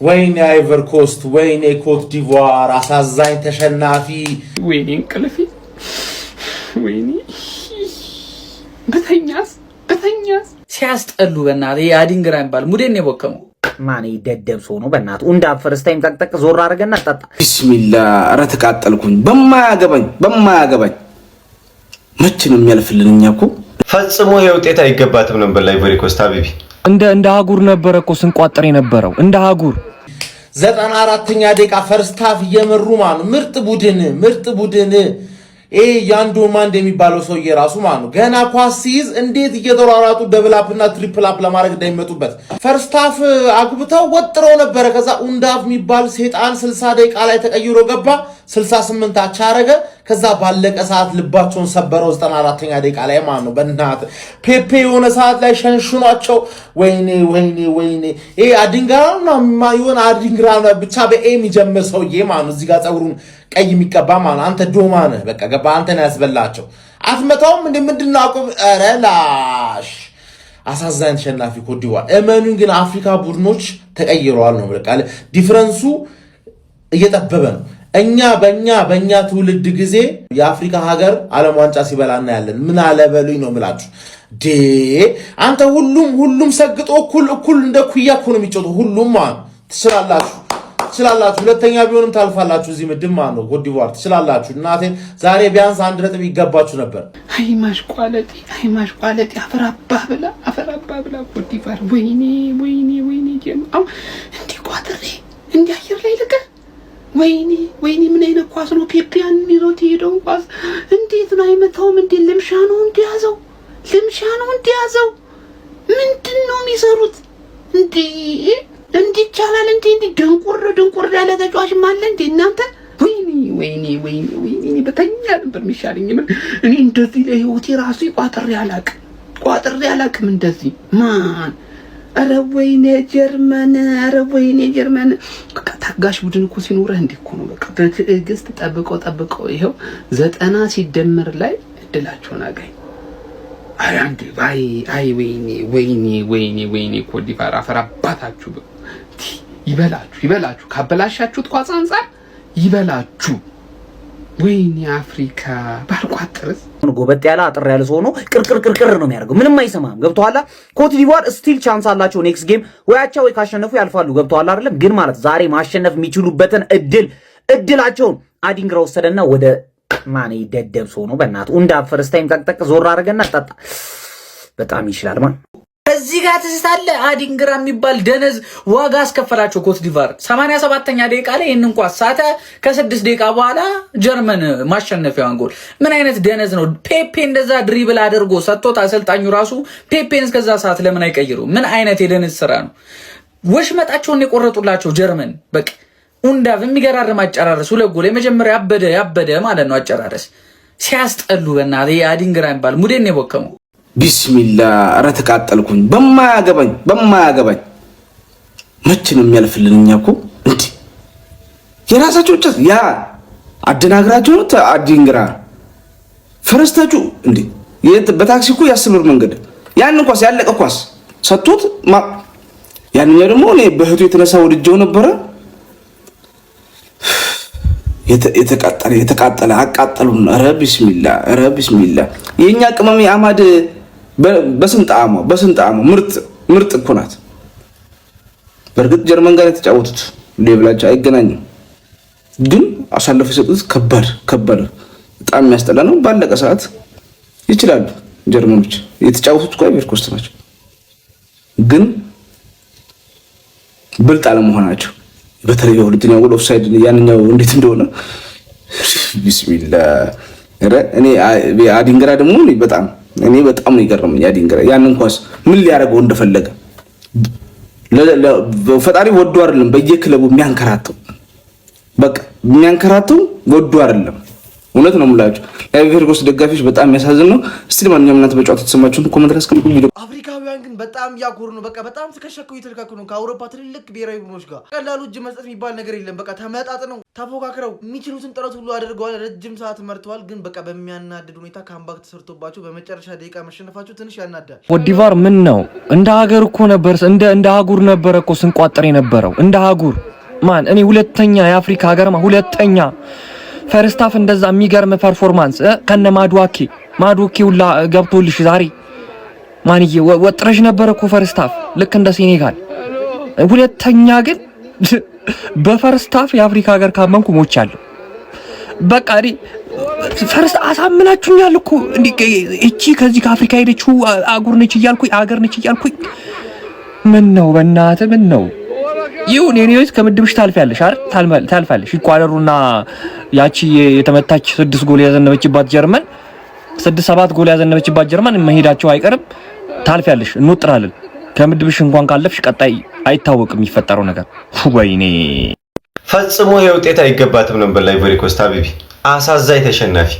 ወይኔ አይቨርኮስት፣ ወይኔ ኮት ዲቯር፣ አሳዛኝ ተሸናፊ። ወይኔ እንቅልፌ፣ ወይኔ በተኛስ በተኛስ። ሲያስጠሉ በእናትህ። ይሄ አዲንግራ የሚባል ሙዴን ነው የቦከመው። ማን ደደብ ሰው ነው በእናትህ። ኡንዳ first time ጠቅጠቅ ዞር አድርገና ጠጣ። ቢስሚላ፣ ኧረ ተቃጠልኩኝ። በማያገባኝ በማያገባኝ መቼ ነው የሚያልፍልን? እኛ እኮ ፈጽሞ ይሄ ውጤት አይገባትም ነበር ለአይቮሪ ኮስት ሀቢቢ። እንደ አህጉር ነበረ እኮ ስንቋጥር የነበረው፣ እንደ አህጉር። 94ኛ ደቂቃ first half እየመሩ ማኑ ምርጥ ቡድን፣ ምርጥ ቡድን። ይሄ ያንዶ ማንድ የሚባለው ሰውዬ ራሱ ማኑ ገና ኳስ ሲይዝ እንዴት እየተሯሯጡ double up እና triple up ለማድረግ እንደሚመጡበት። First half አግብተው ወጥረው ነበረ። ከዛ ኡንዳፍ የሚባል ሴጣን 60 ደቂቃ ላይ ተቀይሮ ገባ። 68 አቻ አረገ። ከዛ ባለቀ ሰዓት ልባቸውን ሰበረው። 94ኛ ደቂቃ ላይ ማን ነው በእናትህ ፔፔ የሆነ ሰዓት ላይ ሸንሽኗቸው። ወይኔ ወይኔ ወይኔ! ይሄ አዲንግራ ነው፣ የሆነ አዲንግራ ብቻ በ A የሚጀምር ሰውዬ ማን ነው እዚህ ጋር ፀጉሩን ቀይ የሚቀባ ማን ነው? አንተ ዶማ ነህ። በቃ ገባ። አንተ ነው ያስበላቸው። አትመታውም እንዴ? ምንድን ነው አቁም። ኧረ ላሽ፣ አሳዛኝ ተሸናፊ ኮትዲቯር። እመኑኝ ግን አፍሪካ ቡድኖች ተቀይረዋል ነው፣ በቃ difference ኡ እየጠበበ ነው። እኛ በኛ ትውልድ ጊዜ የአፍሪካ ሀገር ዓለም ዋንጫ ሲበላ እናያለን። ምን አለ በሉኝ ነው የምላችሁ። ዴ አንተ ሁሉም ሁሉም ሰግጦ እኩል እኩል እንደ ኩያ እኮ ነው የሚጫወተው። ሁሉም ማለት ትችላላችሁ፣ ትችላላችሁ። ሁለተኛ ቢሆንም ታልፋላችሁ። እዚህ ምድብ ማለት ነው ኮትዲቯር ትችላላችሁ። እናቴን ዛሬ ቢያንስ 1 ነጥብ ይገባችሁ ነበር። አይ ማሽቋለጤ፣ አይ ማሽቋለጤ፣ አፈራባ ብላ፣ አፈራባ ብላ ኮትዲቯር። ወይኔ ወይኔ ወይኔ! ጀማው እንዲህ ቋጥሬ እንዲህ አየር ላይ ልቀ፣ ወይኔ ወይኔ! ምን አይነት ኳስ ነው? ፔፒያን ይዞት የሄደውን ኳስ እንዴት ነው አይመታውም? እንዴ ልምሻ ነው እንዲያዘው፣ ልምሻ ነው እንዲያዘው። ምንድን ነው የሚሰሩት? እንዴ እንዲህ ይቻላል እንዴ? እንዲህ ድንቁር ድንቁር ያለ ተጫዋችም አለ እንዴ እናንተ? ወይኔ ወይኔ ወይኔ ወይኔ! እኔ በተኛ ነበር የሚሻለኝ። ምን እኔ እንደዚህ ለህይወቴ ራሱ ቋጥሬ አላቅም፣ ቋጥሬ አላቅም እንደዚህ ማን። ኧረ ወይኔ ጀርመን፣ ኧረ ወይኔ ጀርመን። በቃ ታጋሽ ቡድን እኮ ሲኖርህ እንዲህ እኮ ነው። በቃ በትዕግስት ጠብቀው ጠብቀው ይኸው 90 ሲደመር ላይ እድላቸውን አገኝ። አይ አንዴ አይ አይ ወይኔ ወይኔ ወይኔ ወይኔ! ኮትዲቯር አፈር አባታችሁ ይበላችሁ፣ ይበላችሁ። ካበላሻችሁት ኳስ አንጻር ይበላችሁ። ወይኔ አፍሪካ ባልቋጥርስ። ጎበጥ ያለ አጥር ያለ ሰው ሆኖ ቅርቅር ቅርቅር ነው የሚያደርገው። ምንም አይሰማም። ገብቶሃል? ኮት ዲቯር still chance አላቸው። Next game ወይ አቻ ወይ ካሸነፉ ያልፋሉ። ገብቶሃል አይደለም? ግን ማለት ዛሬ ማሸነፍ የሚችሉበትን እድላቸውን አዲንግራ ወሰደና ወደ ማን ደደብ ሰው ነው በእናትህ። ኡንዳ first time ጠቅጠቅ ዞር አድርገና ጠጣ። በጣም ይችላል ማን። እዚህ ጋር ትስታለ። አዲንግራ የሚባል ደነዝ ዋጋ አስከፈላቸው ኮት ዲቫር። 87ኛ ደቂቃ ላይ ይህንን ኳስ ሳተ። ከ6 ደቂቃ በኋላ ጀርመን ማሸነፊያዋን ጎል። ምን አይነት ደነዝ ነው? ፔፔ እንደዛ dribble አድርጎ ሰጥቶት አሰልጣኙ ራሱ ፔፔን እስከዛ ሰዓት ለምን አይቀይሩ? ምን አይነት የደነዝ ስራ ነው? ወሽመጣቸውን የቆረጡላቸው ጀርመን። በቃ ኡንዳቭ የሚገራርም አጨራረስ፣ ሁለት ጎል። የመጀመሪያ ያበደ ያበደ ማለት ነው አጨራረስ። ሲያስጠሉ በእናትህ። አዲንግራ የሚባል ሙዴን የቦከመው። ቢስሚላ፣ ኧረ ተቃጠልኩኝ። በማያገባኝ በማያገባኝ መቼ ነው የሚያልፍልን? እኛ እኮ እንዴ የራሳቸው ብቻ ያ አደናግራቸው ነው። አዲንግራ ፈረስታችሁ እንዴ በታክሲ እኮ የ10 ብር መንገድ ያንን ኳስ ያለቀ ኳስ ሰጥቶት፣ ያንኛው ደግሞ እኔ በእህቱ የተነሳ ወድጀው ነበረ። የተቃጠለ የተቃጠለ አቃጠሉን። ኧረ ቢስሚላ፣ ኧረ ቢስሚላ! የእኛ ቅመም አማድ በስንት ጣዕሟ፣ በስንት ጣዕሟ ምርጥ ምርጥ እኮ ናት። በእርግጥ ጀርመን ጋር የተጫወቱት level ኣቸው አይገናኝም፣ ግን አሳልፈው የሰጡት ከባድ ከባድ በጣም የሚያስጠላ ነው። ባለቀ ሰዓት ይችላሉ ጀርመኖች። የተጫወቱት እኮ አይቮሪ ኮስት ናቸው፣ ግን ብልጥ አለመሆናቸው በተለይ በሁለተኛው ጎል ኦፍሳይድ ያንኛው እንዴት እንደሆነ ቢስሚላ። እኔ አዲንግራ ደግሞ በጣም እኔ በጣም ነው የገረመኝ። አዲንግራ ያንን ኳስ ምን ሊያደርገው እንደፈለገ። ፈጣሪ ወዶ አይደለም በየክለቡ የሚያንከራተው፣ በቃ የሚያንከራተው ወዶ አይደለም። እውነት ነው የምላችሁ የአይቮሪ ኮስት ደጋፊዎች በጣም የሚያሳዝን ነው። እስቲ ማንኛውም እናንተ በጨዋታ የተሰማችሁን comment ላይ አስቀምጡ። ቪዲዮ አፍሪካውያን ግን በጣም እያኮሩ ነው። በቃ በጣም ትከሻቸው እየተለካኩ ነው ከአውሮፓ ትልልቅ ብሔራዊ ቡድኖች ጋር። ቀላሉ እጅ መስጠት የሚባል ነገር የለም። በቃ ተመጣጥነው ተፎካክረው የሚችሉትን ጥረት ሁሉ አድርገዋል። ረጅም ሰዓት መርተዋል። ግን በቃ በሚያናድድ ሁኔታ comeback ተሰርቶባቸው በመጨረሻ ደቂቃ መሸነፋቸው ትንሽ ያናዳል። ኮትዲቫር ምን ነው እንደ ሀገር እኮ ነበር፣ እንደ አህጉር ነበረ እኮ ስንቋጥር የነበረው እንደ አህጉር ማን እኔ ሁለተኛ የአፍሪካ ሀገርማ ሁለተኛ first half እንደዛ የሚገርም performance ከነ ማድዋኬ ማድዋኬ ሁላ ገብቶልሽ ዛሬ ማንዬ ወጥረሽ ነበረ እኮ first half ልክ እንደ ሴኔጋል። ሁለተኛ ግን በ first half የአፍሪካ ሀገር ካመንኩ ሞቻለሁ። በቃ እኔ first አሳምናችሁኛል እኮ እንዴ፣ እቺ ከዚህ ከአፍሪካ ሄደችው አጉር ነች እያልኩኝ፣ አገር ነች እያልኩኝ፣ ምን ነው በእናትህ ምን ነው? ይሁን anyways ከምድብሽ ታልፊያለሽ አይደል? ታልፋለሽ። ኢኳዶሩና ያቺ የተመታች 6 ጎል ያዘነበችባት ጀርመን፣ 6 7 ጎል ያዘነበችባት ጀርመን መሄዳቸው አይቀርም። ታልፊያለሽ፣ እንወጥራለን። ከምድብሽ እንኳን ካለፍሽ ቀጣይ አይታወቅም የሚፈጠረው ነገር። ወይኔ። ፈጽሞ ይሄ ውጤት አይገባትም ነበር ለአይቮሪ ኮስት ሀቢቢ። አሳዛኝ ተሸናፊ።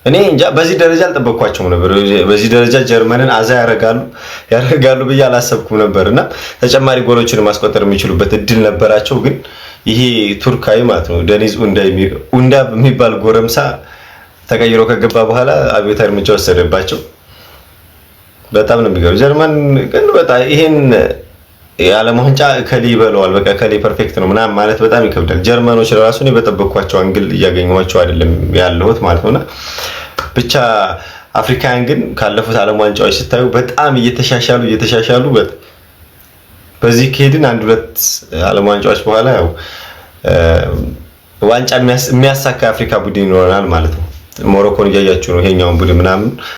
እኔ እንጃ በዚህ ደረጃ አልጠበቅኳቸውም ነበር። በዚህ ደረጃ ጀርመንን አዛ ያረጋሉ ያረጋሉ ብዬ አላሰብኩም ነበር እና ተጨማሪ ጎሎችን ማስቆጠር የሚችሉበት እድል ነበራቸው። ግን ይሄ ቱርካዊ ማለት ነው ደኒዝ ኡንዳ የሚባል ጎረምሳ ተቀይሮ ከገባ በኋላ አብዮታዊ እርምጃ ወሰደባቸው። በጣም ነው የሚገርም። ጀርመን ግን በጣም ይሄን የዓለም ዋንጫ ከሌ ይበለዋል፣ በቃ ከሌ perfect ነው ምናምን ማለት በጣም ይከብዳል። ጀርመኖች ለራሱ እኔ በጠበቅኳቸው angle እያገኘኋቸው አይደለም ያለሁት ማለት ነውና ብቻ አፍሪካውያን ግን ካለፉት ዓለም ዋንጫዎች ስታዩ በጣም እየተሻሻሉ እየተሻሻሉ፣ በዚህ ከሄድን አንድ ሁለት ዓለም ዋንጫዎች በኋላ ያው ዋንጫ የሚያሳካ የአፍሪካ ቡድን ይኖረናል ማለት ነው። ሞሮኮን እያያችሁ ነው ይሄኛውን ቡድን ምናምን።